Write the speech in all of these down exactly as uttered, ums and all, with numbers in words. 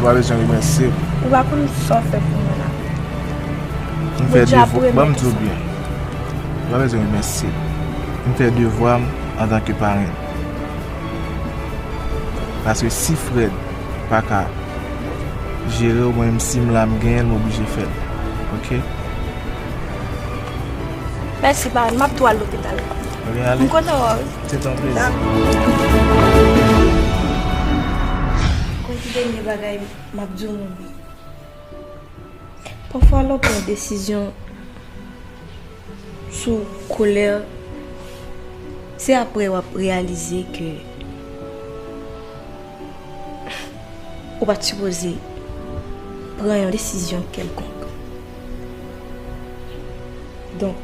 Ou pa bezwen remèsye m. Ou pa konn sa w fè pou mwen la. M fè devwa, ban m di w byen. Ou pa bezwen remèsye m. M fè devwa m antanke paran. Paske si Fred pa ka jere w, mwen menm si m la m genyen l, m oblije fè l. Oke? Mèsi, paran. M ap tou al lopital. Ou vle ale? M kontan wè w wi. Se te yon plezi. Dakò. Konn ki dènye bagay m ap di w, mon byen. Pafwa lè w pran desizyon sou kolè, se apre w ap reyalize ke ou pa t sipoze pran yon desizyon kèlkonk. Donk,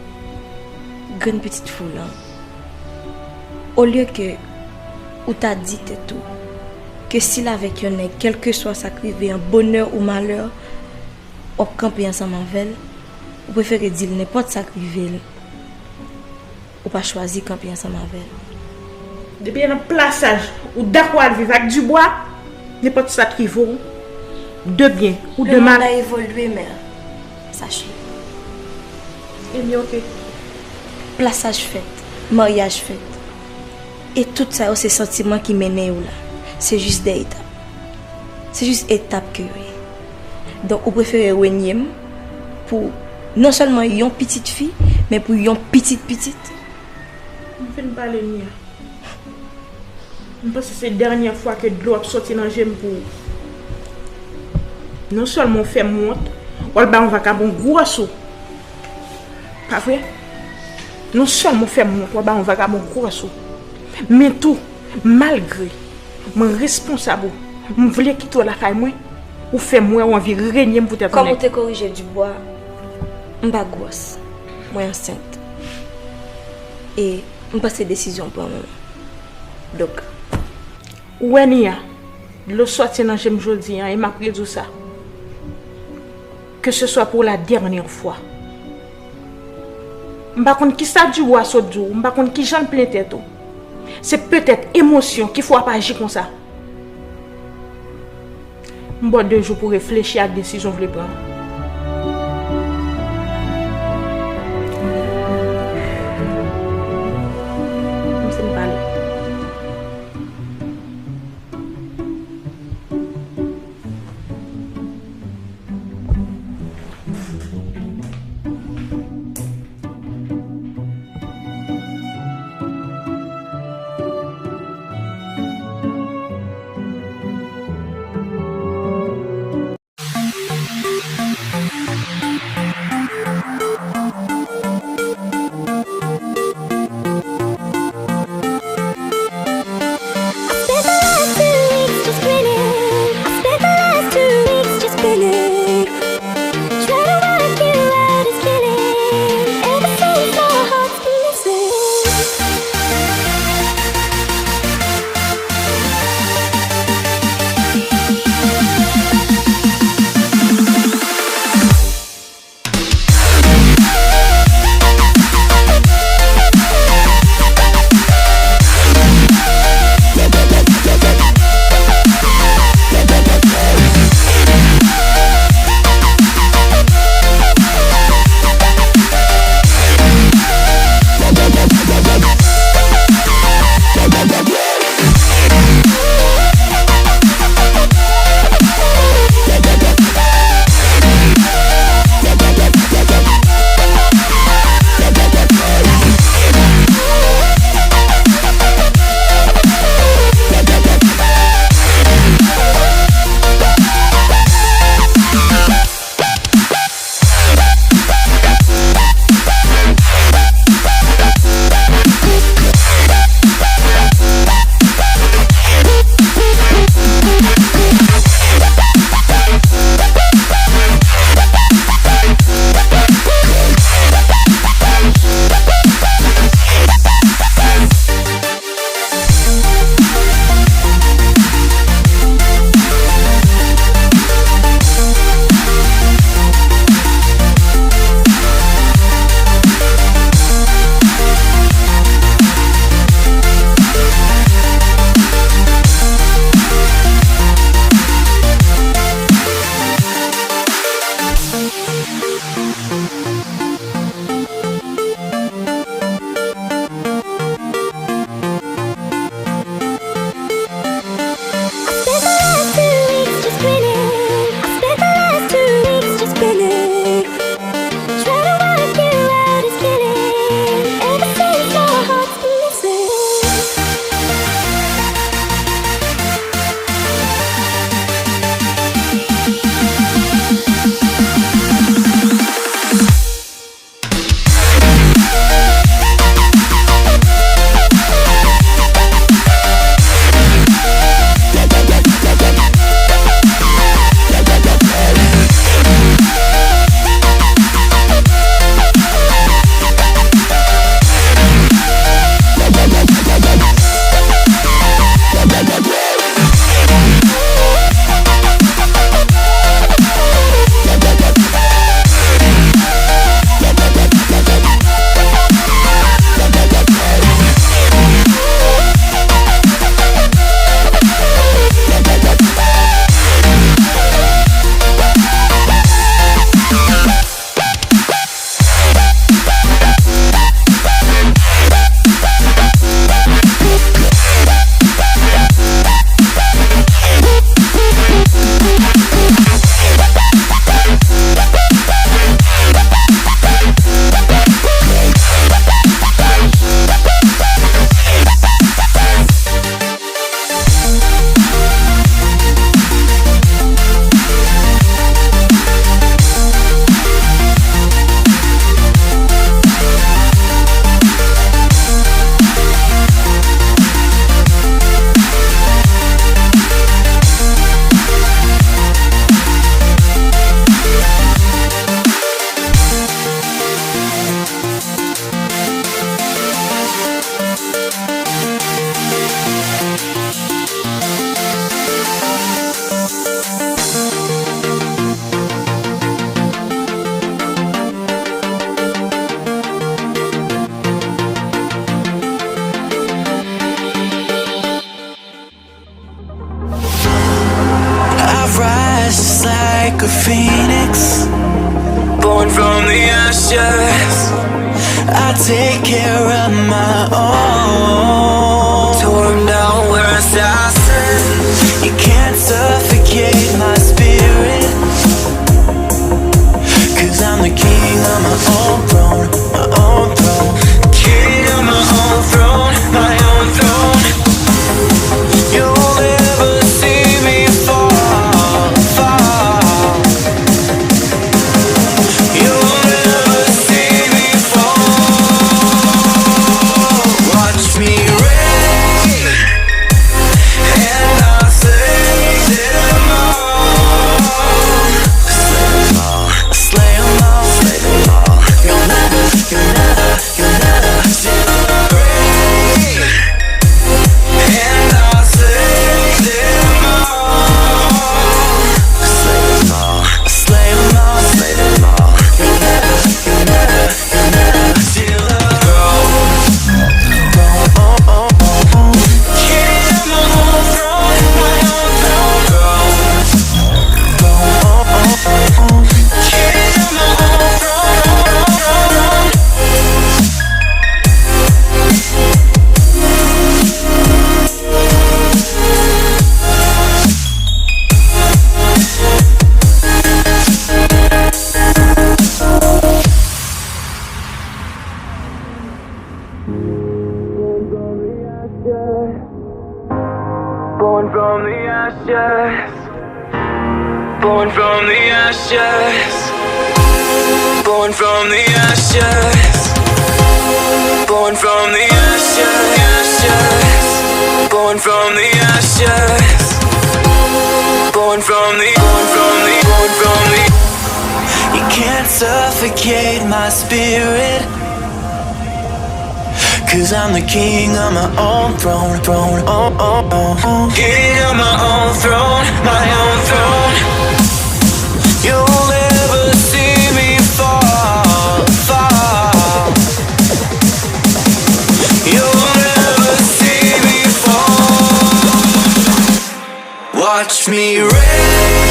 grenn pitit fi w lan, olye ke ou ta di tèt ou ke si l avèk yon nèg, kèlkeswa sa k rive an, bonè ou malè, w ap kanpe ansanm avè l, ou prefere di l nenpòt sa k rive l, ou pa chwazi kanpe ansanm avè l. Depi nan plasaj ou dakò al viv ak Dibwa, nenpòt sa k rive w, de byen ou de mal. Le monde a évolué, mère. Sache. Ebyen, oke. Plasaj fèt, maryaj fèt. E tout sa yo se santiman ki mennen yo la. Se jis de etap. Se jis etap ke yo ye. Donk, ou prefere renye m pou non sèlman yon pitit fi, men pou yon pitit pitit. M fin pale, Nia. M panse se dènyè fwa ke dlo ap soti nan je m pou ou. Non sèlman w fè m wont, w al bay yon vagabon gwo asou. Pa vre? Non sèlman w fè m wont, w al bay yon vagabon gwo asou. Men tou, malgre mwen responsab ou, m vle kite w lakay mwen, ou fè m wè w anvi renye m poutèt yon nèg. Kòm ou te korije Dibwa, m pa gwòs. Mwen ansent. E m panse desizyon w pran bon. Donk. Ou wè, Nia, dlo soti nan je m jodi a, e m ap redi w sa. Que ce soit pour la dernière fois. M pa konn kisa Dibwa sot di w, m pa konn kijan l plen tèt ou. Se petèt emosyon ki fè w ap aji konsa. M ba w de jou pou w reflechi ak desizyon w vle pran. M fin pale. Phoenix, born from the ashes. I take care of my own. Torn down where I sit. You can't suffocate my spirit. Cause I'm the king on my own throne, my own throne. King on my own throne, my own throne. You'll never see me fall, fall. You'll never see me fall. Watch me reign, and I'll slay them all. Slay them all, slay them all, slay them all. You'll never, you'll never, you'll never see me reign. And I'll slay them all. Slay them all, slay them all, slay them all. You'll never, you'll never, you'll never steal the throne. Throne, oh, oh, oh, oh. King on my own throne, my own throne, throne. Throne, oh, oh, oh, oh. King on my own throne, throne, throne, throne. Born from the ashes. Born from the ashes. Born from the ashes. Born from the ashes. Born from the ashes. Born from the, born from the, born from the. You can't suffocate my spirit. Cause I'm the king on my own throne, throne, oh, oh, oh, oh. King on my own throne, my own throne. You'll never see me fall, fall. You'll never see me fall. Watch me reign.